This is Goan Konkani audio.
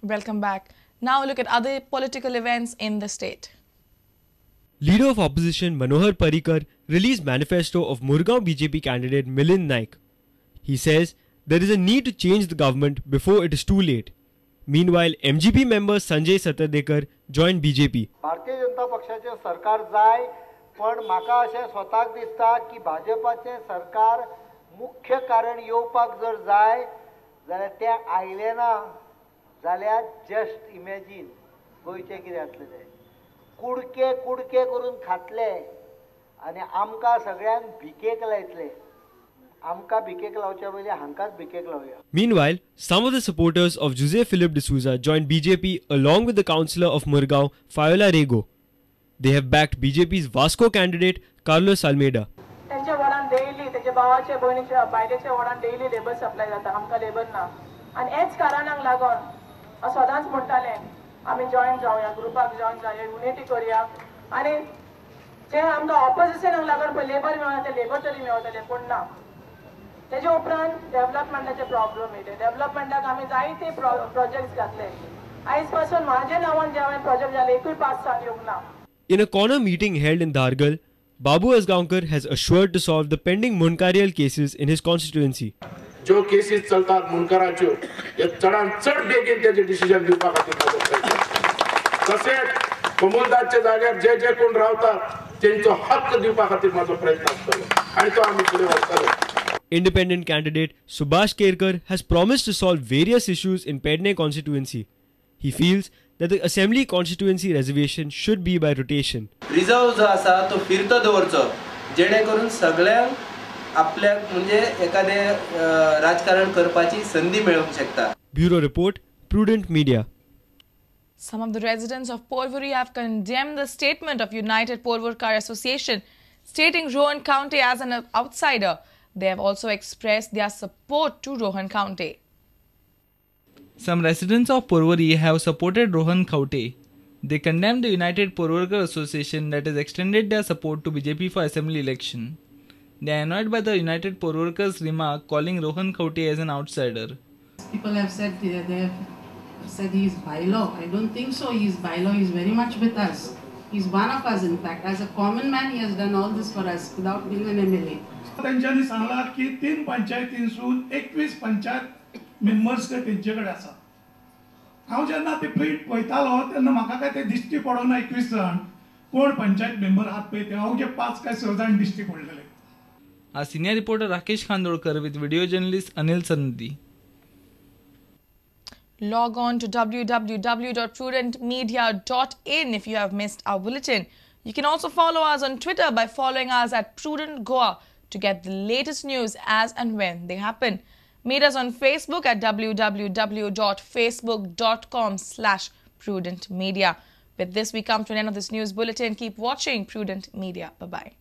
Welcome back. Now look at other political events in the state. Leader of opposition Manohar Parrikar released manifesto of Murgaon BJP candidate Milind Naik. He says there is a need to change the government before it is too late. Meanwhile, MGP member Sanjay Satardekar joined BJP. Bharatiya Janata पक्षाचे सरकार जाय, पण म्हाका अशें स्वताक दिसता की भाजपाचें सरकार मुख्य कारण येवपाक जर जाय जाल्यार तें आयलें ना जाल्यार जस्ट इमॅजीन गोंयचें कितें जातलें तें. कुडके कुडके करून खातले आनी आमकां सगळ्यांक भिकेक लायतले. आमकां भिकेक लावच्या पयलीं हांकांच भिकेक लावया. Meanwhile, some of the supporters of Jose Philip D'Souza joined BJP along with the councillor of Murgaon, Fiola Rego. They have backed BJP's Vasco candidate Carlos Almeida. त्यांच्या वॉर्डान डेली तेच्या भावाचे भयणीच्या बायलेच्या वॉर्डान डेली लेबर सप्लाय जाता, आमकां लेबर ना. आनी हेच कारणाक लागून हांव सदांच म्हणटालें आमी जॉयन जावया, ग्रुपाक जॉयन जावया, युनिटी करया. आनी जे आमकां ऑपोजिशनाक लागून पळय लेबर मेळना ते लेबर तरी मेळटले, पूण ना. तेजे उपरांत डेव्हलपमेंटाचे प्रॉब्लम येयले. डेव्हलपमेंटाक आमी जायते प्रोजेक्ट्स घातले. आयज पासून म्हाजे नांवान जे हांवें प्रोजेक्ट जाले एकूय पास जावन येवंक ना. In a corner meeting held in Dhargal, Babu Azgaonkar has assured to solve the pending Munkarial cases in his constituency. जो केसीस चलतात मुनकाराच्यो हे चडान चड बेगीन तेजे डिसिजन दिवपा खातीर म्हजो प्रयत्न. तशेंच कोमुलदादच्या जाग्यार जे जे कोण रावतात तेंचो हक्क दिवपा खातीर म्हजो प्रयत्न आसतलो आनी तो आमी फुडें व्हरतले. Independent candidate Subhash Kerkar has promised to solve various issues in Pedne constituency. He feels that the assembly constituency reservation should be by rotation. Reserve जो आसा तो फिरतो दवरचो, जेणे करून सगळ्यांक आपल्याक म्हणजे एखादे राजकारण करपाची संधी मेळूंक शकता. Bureau Report, Prudent Media. Some of the residents of Porvorim have condemned the statement of United Porvorkar Association, stating Rohan Khaunte as an outsider. They have also expressed their support to Rohan Khaunte. Some residents of Porvorim have supported Rohan Khaunte. They condemned the United Porvorkar Association that has extended their support to BJP for assembly election. They are annoyed by the United Porvorkar's remark calling Rohan Khaunte as an outsider. People have said they have said he is bylaw. I don't think so. He is bylaw. He is very much with us. He is one of us, in fact. As a common man, he has done all this for us without being an MLA. तेंच्यांनी सांगलां की 3 पंचायतींसून 21 पंचायत मेंबर्स ते तेंचे कडेन आसा. हांव जेन्ना ते प्रिंट पळयतालो तेन्ना म्हाका काय ते दिश्टी पडोना 21 जाण कोण पंचायत मेंबर आहात पळय ते अवघे 5 काय 6 जाण दिश्टी पडलेले. Our senior reporter Rakesh Khandolkar with video journalist Anil Sandhi. Log on to www.prudentmedia.in if you have missed our bulletin. You can also follow us on Twitter by following us at Prudent Goa to get the latest news as and when they happen. Meet us on Facebook at www.facebook.com/prudentmedia. With this, we come to an end of this news bulletin. Keep watching Prudent Media. Bye-bye.